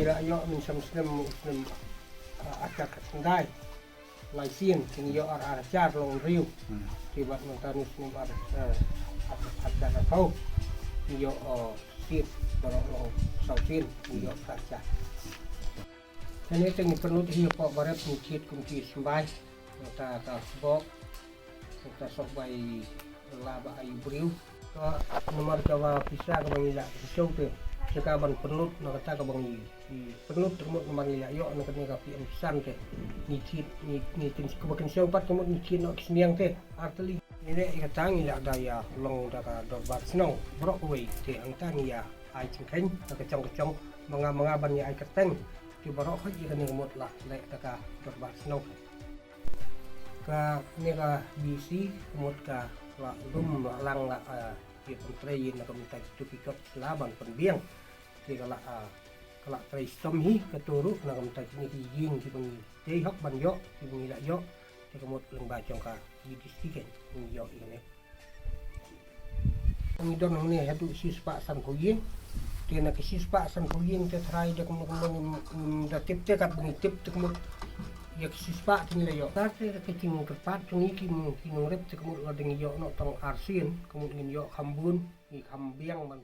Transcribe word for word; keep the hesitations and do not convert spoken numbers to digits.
Ïa ïoh mynshwa snem, snem, ah, ar hajar khyndai. Lai sien, ngi ïoh ar, ar hajar long riew. Hmm. Te bad mynta u snem ar, eh, ar, ar hajar arphew. Ngi ïoh, eh, sien, baroh long saw sien, ngi ïoh ar hajar. Kane te ngi pynlut hi hapoh barit ngi thied kum ki symbai. Mynta ka sbok. Mynta sok bai la ba ai briew. Ka namar ka ba pisa ka ba ngi la ka show te. Te ka ban pynlut na kata ka ba ngi, ngi pynlut te ka mut namar ngi la ïoh na kane ka P M Kisan te. Ngi thied, ngi, ngi kin ka ba kin show pat ka mut ngi thied noh ki sniang te. Ar tylli. Ngi leh ïa kata ngi la da ïa long da ka dorbar shnong. Baroh kawei te hangta ngi ïa ai jingkheiñ da ka jong ka jong. Ma nga ma nga ban ïa ai kyrteng. Te baroh khoit ïa kane ka mut la leh da ka dorbar shnong. Kane ka B C ka mut ka la lum la lang la, ah, ïa pyntrei na ka bynta kitu ki kot sla ban pynbiang. Te ka la, ah, ka la trei stom hi ka turu na ka bynta kine ki ïing kiba ngi dei hok ban ïoh, kiba ngi la ïoh. Te ka mut lyngba jong ka B D C kan ngi ïoh ïa kane. Ngi don hangne haduh shispah sanphew ïing. Te na ka shispah sanphew ïing te tharai da kumno kumno ngim, ngim da tip te katba ngi tip te ka mut ïa ka shispah te ngi la ïoh. Tar te ka jingkyrpad jong ngi ki, ki nongrep te ka mut lada ngi ïoh noh tang arsien ka mut ngin ïoh kham bun, ngi kham biang ban